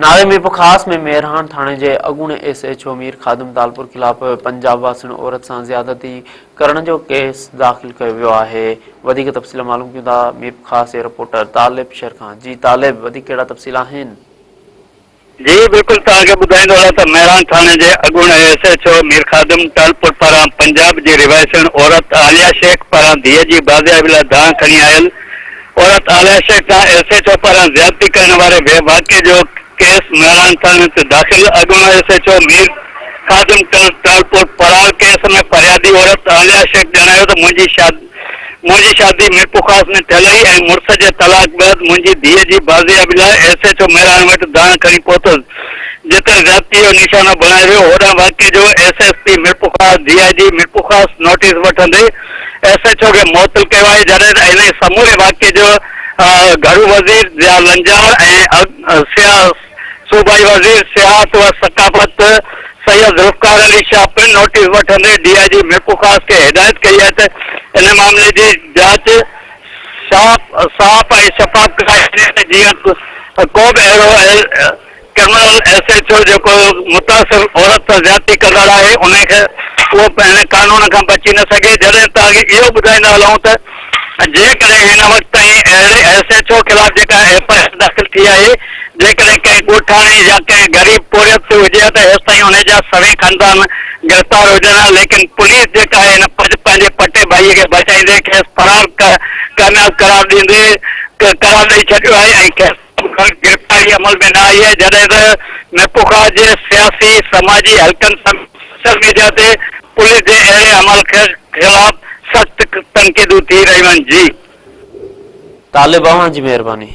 ناري ميرپورخاص ۾ ميرهاڻ ٿاڻي جي اڳوڻي S H O Mir Khadim Talpur خلاف پنجاب واسڻ عورت سان زيادتي ڪرڻ جو ڪيس داخل ڪيو ويو آهي وڌيڪ تفصيل معلوم ڪيون ٿا ميرپورخاص جي رپورٽر طالب شر کان جي طالب وڌيڪ ڪهڙا تفصيل آهن. جي بلڪل توهان کي ٻڌائيندو هلان ته مهراڻ ٿاڻي جي اڳوڻي S H O Mir Khadim Talpur پاران پنجاب جي رهواسڻ عورت عاليه شيخ پاران ڌيء جي بازيابي لاء دانهن کڻي آيل عورت عاليه شيخ سان ايس ايڇ او پاران زيادتي ڪرڻ واري واقعي جو ڪيس مهراڻ ٿاڻي تي داخل، اڳوڻو S H O Mir Khadim Talpur فرار، ڪيس ۾ فريادي عورت عاليه شيخ ڄاڻايو ته منهنجي منهنجي شادي ميرپورخاص ۾ ٿيل هئي ۽ مڙس جي طلاق بعد منهنجي ڌيء جي بازيابي لاء ايس ايڇ او مهراڻ وٽ دانهن کڻي پهتس جتي زيادتي جو نشانو بڻايو ويو، هوڏانهن واقعي جو S S P Mirpurkhas D I G Mirpurkhas notice وٺندي ايس ايڇ او کي معطل ڪيو آهي جڏهن ته انهي سموري واقعي جو گهرو وزير ضياء لنجار ۽ صوبائي وزير سياحت و ثقافت سيد ذوالفقار علي شاهه پڻ نوٽيس وٺندي ڊي I جي ميرپورخاص کي هدايت ڪئي آهي ته ان معاملي جي جاچ صاف ۽ شفاف ڪرائي وڃي ته جيئن ڪو به اهڙو ڪرمنل ايس ايڇ او جيڪو متاثر عورت سان زيادتي ڪندڙ آهي انهي کي اهو هن قانون کان بچي نه سگهي جڏهن توهان کي اهو ٻڌائيندا هلون ته جيڪڏهن هن وقت تائين اهڙي ايس ايڇ او خلاف جيڪا ايف I R داخل ٿي آهي جيڪڏهن ڪنهن ڳوٺاڻي يا ڪنهن غريب پورهيت تي هجي ها ته هيستائين انهي جا سوين خاندان گرفتار هجن ها ليڪن پوليس جيڪا آهي هن پنهنجي پٽي ڀائي کي بچائيندي کيس فرار ڪامياب قرار ڏيندي قرار ڏئي ڇڏيو آهي ۽ کيس گرفتاري عمل ۾ نه آئي آهي جڏهن ته ميرپورخاص جي سياسي سماجي حلقن سميت سوشل ميڊيا تي پوليس جي اهڙي عمل خلاف سخت تنقيدون ٿي رهيون آهن جي. طالب اوهان جي مهرباني.